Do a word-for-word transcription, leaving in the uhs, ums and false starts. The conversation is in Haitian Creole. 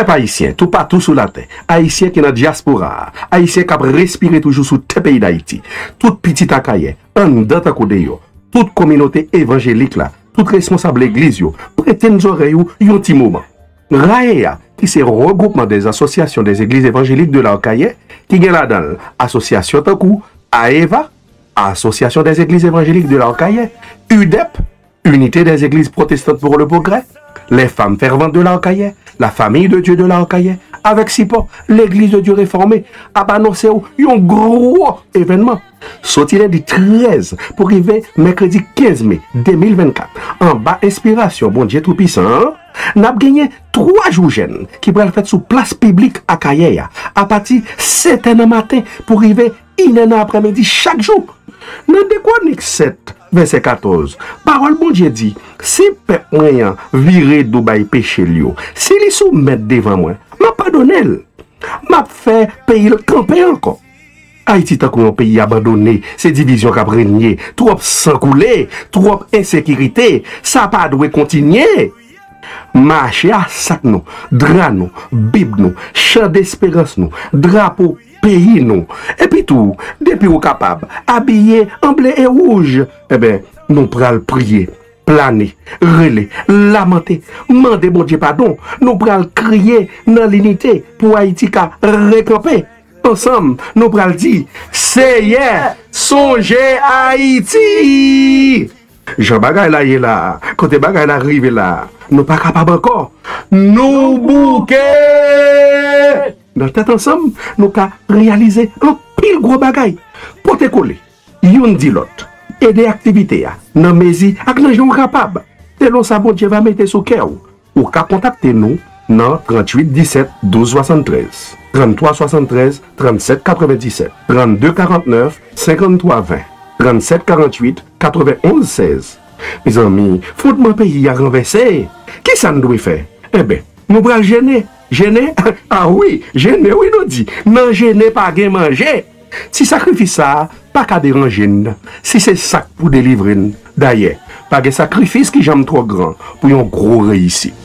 Pèp ayisyen, toupatou sou latè, Ayisyen ki nan dyaspora a, Ayisyen k ap respire toujou sou tè peyi Dayiti, tout pitit Akayè, anndan tankou deyò, tout kominote evanjelik la, tout responsab legliz yo, prete n zòrèy ou yon ti moman. RAEA, ki se Regroupement des Associations des Églises Évangéliques de l'Arcahaie, ki gen ladan l asosyasyon tankou AEVA, Association des Églises Évangéliques de l'Arcahaie, UDEP, Unité des Églises Protestantes pour le Progrès, les Femmes Ferventes de l'Arcahaie, la Famille de Dieu de l'Arcahaie, avèk sipò Legliz de Dye Refòme, ap anonse w yon gwo evènman. Soti lendi trèz pou rive mèkredi kenz me de mil vennkat, anba enspirasyon Bondye Toupisan an, n ap genyen twa jou jèn ki pral fèt sou plas piblik Akayè a, apati sèt è nan maten pou rive inè nan aprèmidi chak jou. Nan de Kwonik sèt, vèsè katòz, pawòl Bondye di, si pèp mwen an vire do bay peche l yo, si li soumèt devan mwen, m ap padone l. M ap fè peyi l kanpe ankò. Ayiti tankou yon peyi abandone, se divizyon k ap renye, twòp san koule, twòp ensekirite, sa pa dwe kontinye. Mache a sak nou, dra nou, bib nou, chan desperans nou, drapo peyi nou. Epitou, depi ou kapab, abiye an ble e wouj. Enben, nou pral priye, plane, rele, lamante, mande Bondye padon. Nou pral kriye nan linite pou Ayiti ka rekanpe. Ansanm, nou pral di, Seyè, sonje Ayiti! Jan bagay la ye la, kote bagay la rive la, nou pa kapab ankò. Nou bouke! Nan tèt ansanm, nou ka reyalize anpil gwo bagay. Pote kole, youn di lòt. Ede aktivite a, nan mezi ak nan jan w kapab, selon sa Bondye va mete sou kè w. Ou ka kontakte nou nan tranntuit disèt douz swasanntrèz, tranntwa swasanntrèz, trannsèt katrevenndisèt, trannde karantnèf, senkanntwa ven, trannsèt karanntuit, katrevenonz sèz. Mezanmi, fondman peyi a ranvèse. Kisa n dwe fè? Enben, nou pral jene. Jene? A wi, jene wi nou di. Nan jene pa gen manje. Ti sakrifis sa a pa ka deranje n si se sa k pou delivre n. Dayè, pa gen sakrifis ki janm twò gran pou yon gwo reyisit.